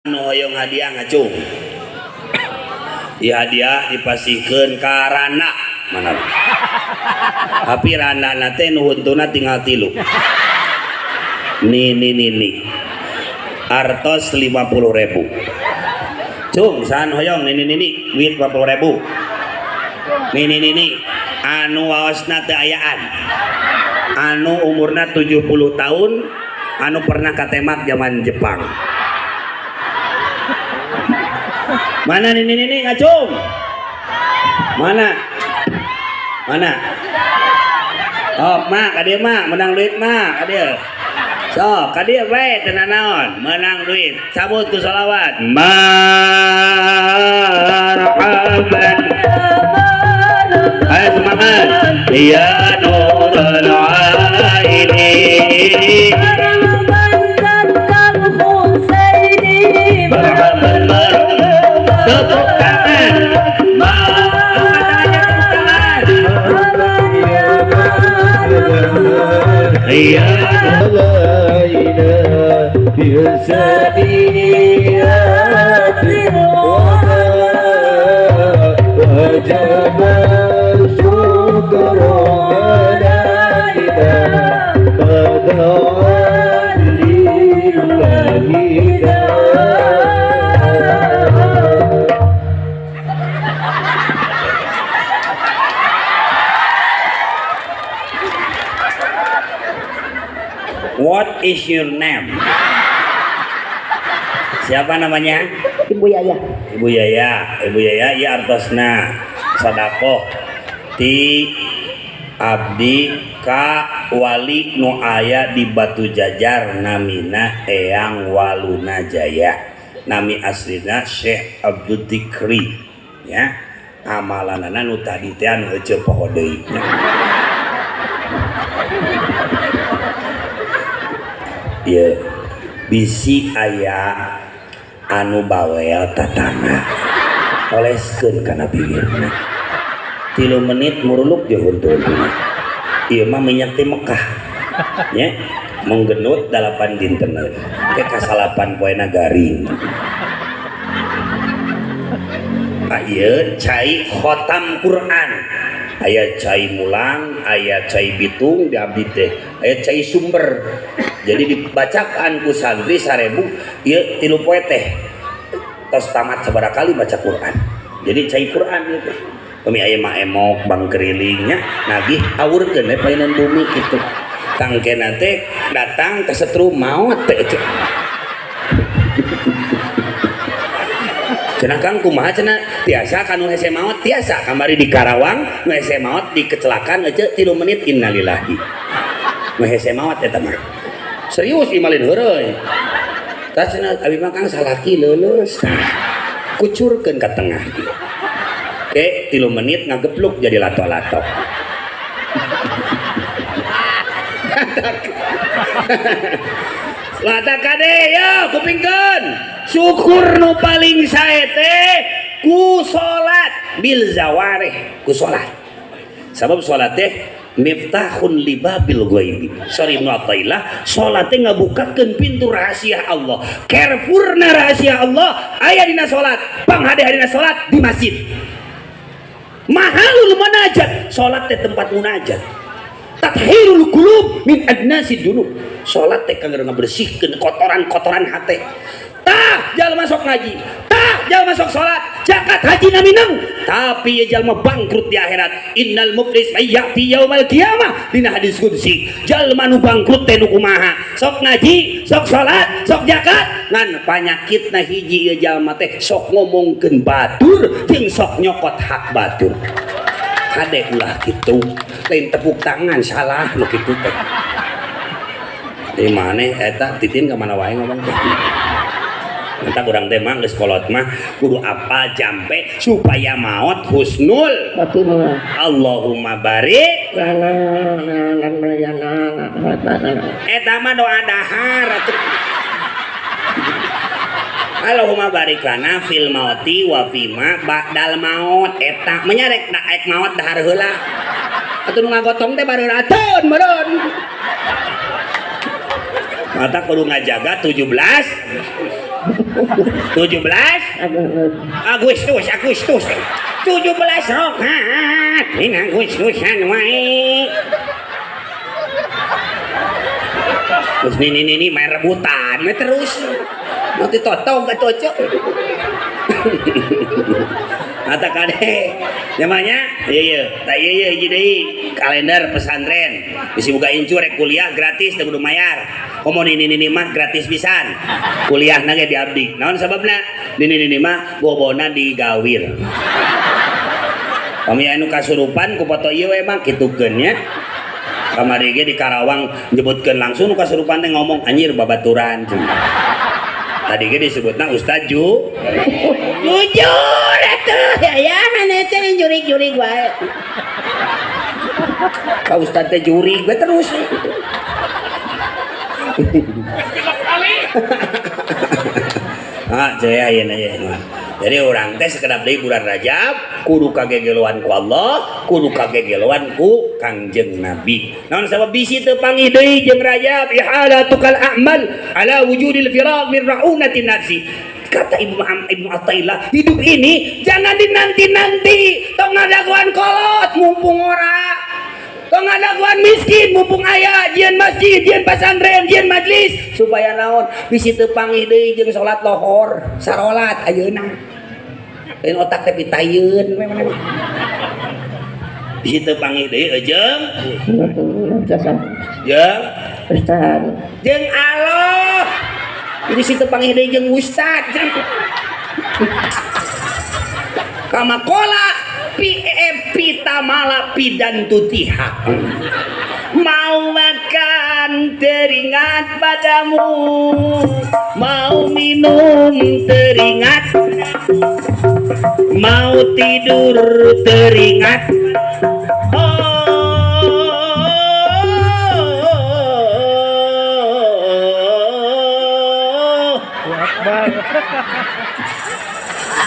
Nu hoyong hadiah ngacung. Ieu hadiah dipasihkeun ka randa mana? Tapi randana teh nu huntuna tinggal 3. Ni ni ni ni. Artos 50.000. Cung saha nu hoyong ni ni ni ni duit 50.000. Ni ni ni ni anu waosna teu ayaan. Anu umurna 70 tahun, anu pernah katemak zaman Jepang. Mana nih nih nih ngacung? Mana? Mana? Oh, mak, kadieu mak, menang duit mak, kadieu. Sok, kadieu bae teu nanaon, menang duit. Cabut ku sholawat. Marhaban. Ayo semangat. Ya nurul aini. Marhaban marhaban. Tepuk tangan. Iya. What is your name? Siapa namanya? Ibu Yaya. Ibu Yaya, Ibu Yaya ieu artosna sadakoh ti abdi ka wali nu aya di Batu Jajar namina Eyang Waluna Jaya. Nami aslina Syekh Abdul Dikri ya. Amalanana nu tadi teh anu heuceu poho deui nya. Ieu bisi aya anu bawel tatangga oleskeun kana bibirna 3 menit muruluk jeung huntu-huntuna. Ieu mah minyak ti Mekah nya, menggenut 8 dinteneun ke kasalapan poena garing. Ieu cai khotam Quran, aya cai mulang, aya cai bitung di abdi teh, aya cai sumber. Jadi dibacakan ku santri 1000 ieu 3 poe teh tos tamat sabaraha kali baca Quran. Jadi cai Quran ieu teh. Pami aya mah emok bang kerilingnya nagih awurkeun we painan bumi kitu. Tangkena teh datang ke setrum maot teh. Cenah Kang kumaha cenah tiasa kanu hese maot tiasa kamari di Karawang nu hese maot di kecelakaan aja 3 menit innalillahi. Nu hese maot eta mah. Serius imalin heureuy. Tah cenah abi mah Kang salaki leuleus. Nah, kucurkeun ka tengah kieu. Ke 3 menit ngagepluk jadi lato-lato. Lata kade yo kupingkeun. Syukur nu paling sae teh ku salat bil zawarih, ku salat. Sabab salat teh miftahun libabil ghaibi. Sorry Ibnu Athaillah, salat teh ngabukakeun pintu rahasia Allah. Carefurna rahasia Allah aya dina salat, panghade-hadena salat di masjid. Mahalul munajat, salat teh tempat munajat. Tathirul qulub min adnasid dunub. Salat teh kanggo ngabersihkeun kotoran-kotoran hate. Tah jalma sok ngaji, tah jalma sok salat, zakat haji namineng, tapi ye jalma bangkrut di akhirat. Innal muflis ayyati yaumal qiyamah dina hadis qudsi. Jalma nu bangkrut teh nu kumaha? Sok ngaji, sok salat, sok zakat, ngan panyakitna hiji ye jalma teh sok ngomongkeun batur jeung sok nyokot hak batur. Kade ulah kitu, lain tepuk tangan salah nu kitu teh. Di maneh eta titin ka mana wae ngomong teh. Entah kurang teh mah geus kolot mah kudu apal jampe supaya maot husnul khotimah. Allahumma barik eta mah doa dahar atuh. Allahumma barik lana fil mauti wa fima ba'dal maut eta menyarek daek maot dahar heula. Atuh nu ngagotong teh bareurateun meureun. Mata kudu ngajaga 17 17 Agustus. Agustus, Agustus 17 rokaat dina Agustusan wae. Terus nini main rebutan we terus. Nanti totong ka cocok. Mata kade namanya iya iya tak iya iya hiji deui kalender pesantren bisi buka incu rek kuliah gratis teu kudu mayar. Komo nini mah gratis pisan. Kuliahna ge di abdi. Naon sababna? Nini mah bobona digawir. Kami anu kasurupan ku foto ieu we mah kitukeun nya. Kamari ge di Karawang nyebutkeun langsung nu kasurupan teh ngomong anjir babaturan. Tadi ge disebutna Ustaz Ju. Jujur atuh ya ya maneh teh jurig-jurig wae. Ka Ustaz teh jurig we terus. Ah, jaya ayeuna ye. Jadi urang teh sekedap deui bulan Rajab kudu kagegeloan ku Allah, kudu kagegeloan ku Kangjeng Nabi. Naon sabab bisi teu panggih deui jeung Rajab ihalatukal a'mal ala wujudil firaq min ra'unatin nafsi. Kata Ibu Muhammad Ibnu Athaillah, hidup ini jangan dinanti-nanti. Tong ngadaguan kolot mumpung ora. Tong ngadaguan miskin mumpung aya, jieun masjid, jieun pasantren, jieun majlis supaya naon bisi teu panggih deui jeung salat lohor, sarolat ayeuna. Lain otak teh pitayeun we maneh mah. Bisi teu panggih deui jeung jeung Ustaz. Jeung Allah. Bisi teu panggih deui jeung ustaz. Kama kola pi pitamala pidantutiha. Mau makan teringat padamu, mau minum teringat, mau tidur teringat.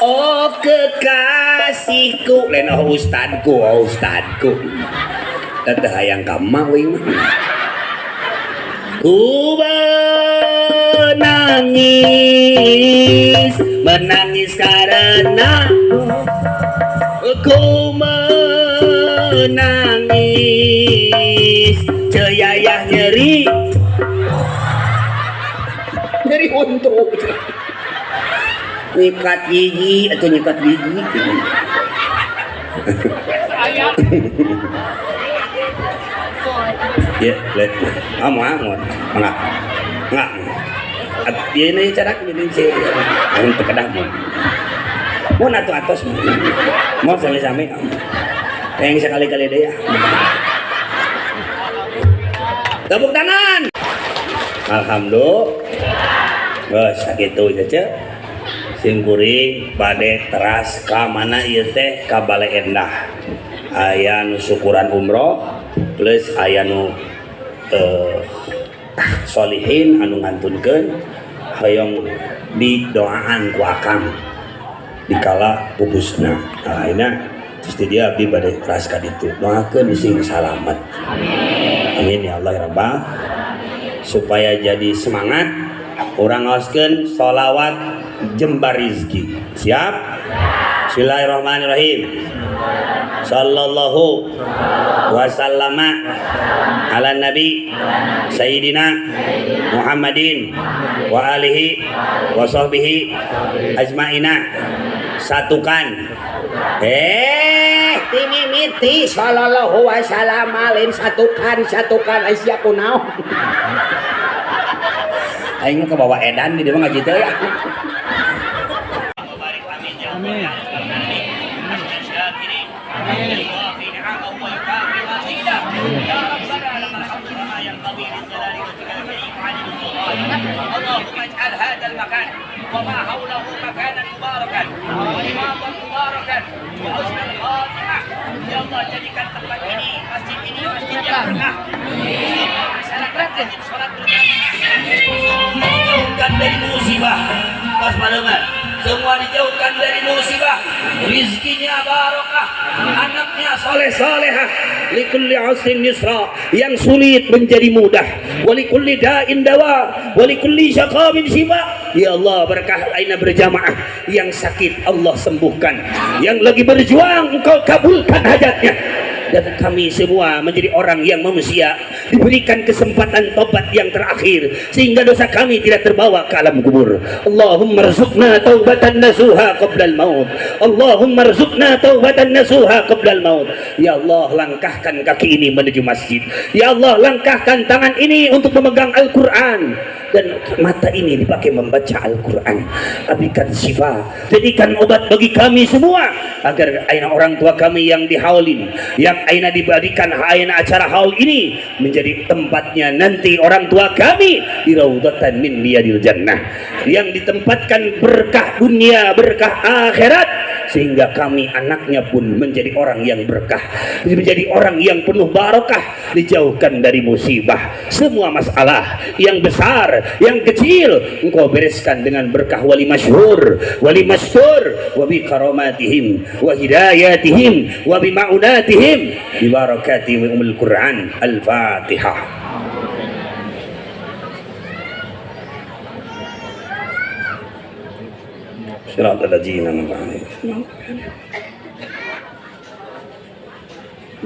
Oh, oh kekasihku, lain oh ustadku, oh ustadku. Teteh hayang ka emak we mah. Ku menangis, menangis karena ku menangis. Ceyayah nyeri, nyeri untuk nyikat gigi atau nyikat gigi. Ya, lihat. Ah, mau, enggak, enggak. Ini cara ini sih. Untuk kedah mau. Mau natu atas mau sami-sami. Yang sekali-kali deh ya. Tepuk tangan. Alhamdulillah. Wah, sakitu aja. Sing kuring bade teras ka mana ieu teh ka Bale Endah. Aya nu syukuran umroh plus aya nu solihin anu ngantunkeun hoyong didoaan ku akang dikala pupusna. Nah, ayeuna terus di dia abdi bade teras ka ditu. Doakeun sing salamet. Amin. Amin ya Allah ya Rabbal. Supaya jadi semangat urang ngaoskeun sholawat jembar rizki. Siap? Bismillahirrahmanirrahim. Sallallahu wasallama ala nabi sayyidina Muhammadin wa alihi wa sahbihi ajmaina. Satukan. Timimiti sallallahu wasallama lain satukan, satukan aya kunaon. Aing mah kebawa edan di dieu mah ngaji teh ya. Amin. اللهم اجعل هذا المكان وما حوله مكانا مباركا ورباطا مباركا وحسن الخاتمة. Ya Allah, jadikan tempat ini, masjid ini masjid yang berkah. Masyarakat sholat berjamaah, jauhkan dari musibah. Pas palengan. Semua dijauhkan dari musibah, rizkinya barokah, anaknya soleh solehah. Likulli usrin yusra, yang sulit menjadi mudah. Walikulli da'in dawa, walikulli syaqamin syifa. Ya Allah, berkah aina berjamaah, yang sakit Allah sembuhkan, yang lagi berjuang Engkau kabulkan hajatnya, dan kami semua menjadi orang yang manusia diberikan kesempatan tobat yang terakhir sehingga dosa kami tidak terbawa ke alam kubur. Allahumma rzuqna taubatan nasuha qabla al-maut. Allahumma rzuqna taubatan nasuha qabla al-maut. Ya Allah, langkahkan kaki ini menuju masjid. Ya Allah, langkahkan tangan ini untuk memegang Al-Quran dan mata ini dipakai membaca Al-Quran. Berikan syifa, jadikan obat bagi kami semua agar aina orang tua kami yang dihaulin, yang aina diberikan aina acara haul ini menjadi tempatnya nanti orang tua kami di raudhatan min riyadil jannah, yang ditempatkan berkah dunia, berkah akhirat, sehingga kami anaknya pun menjadi orang yang berkah, menjadi orang yang penuh barokah, dijauhkan dari musibah. Semua masalah yang besar, yang kecil, engkau bereskan dengan berkah wali masyhur, wali mastur, wa bi karamatihim wa hidayatihim wa bi ma'unatihim bi barakati umul Quran. Al-Fatihah. Siratal ladzina an'amta alaihim.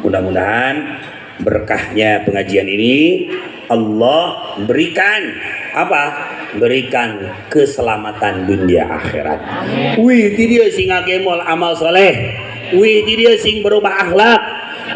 Mudah-mudahan berkahnya pengajian ini Allah berikan apa? Berikan keselamatan dunia akhirat. Wih, ti dia sing ngagemol amal soleh. Wih, ti dia sing berubah akhlak.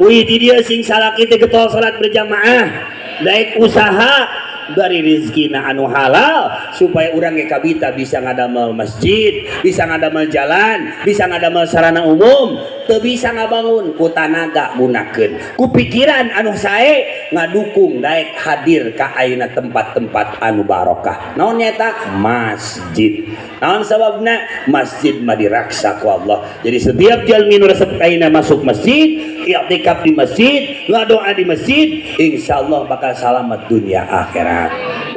Wih, ti dia sing salaki teh getol salat berjamaah. Daek usaha dari rezeki na anu halal supaya urang ge kabita bisa ngadamel masjid, bisa ngadamel jalan, bisa ngadamel sarana umum, teu bisa ngabangun ku tanaga gunakeun. Ku pikiran anu sae ngadukung daek hadir ka ayeuna tempat-tempat anu barokah. Naon nyata? Masjid. Naon sababna? Masjid mah diraksa ku Allah. Jadi setiap jalmi nu resep ayeuna masuk masjid, i'tikaf di masjid, ngadoa di masjid, insyaallah bakal selamat dunia akhirat.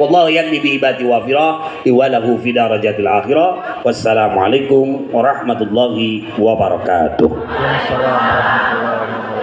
Wallahu yaqdi bi ibadi wafirah wa lahu fi darajatil akhirah. Wassalamualaikum warahmatullahi wabarakatuh. Waalaikumsalam warahmatullahi wabarakatuh.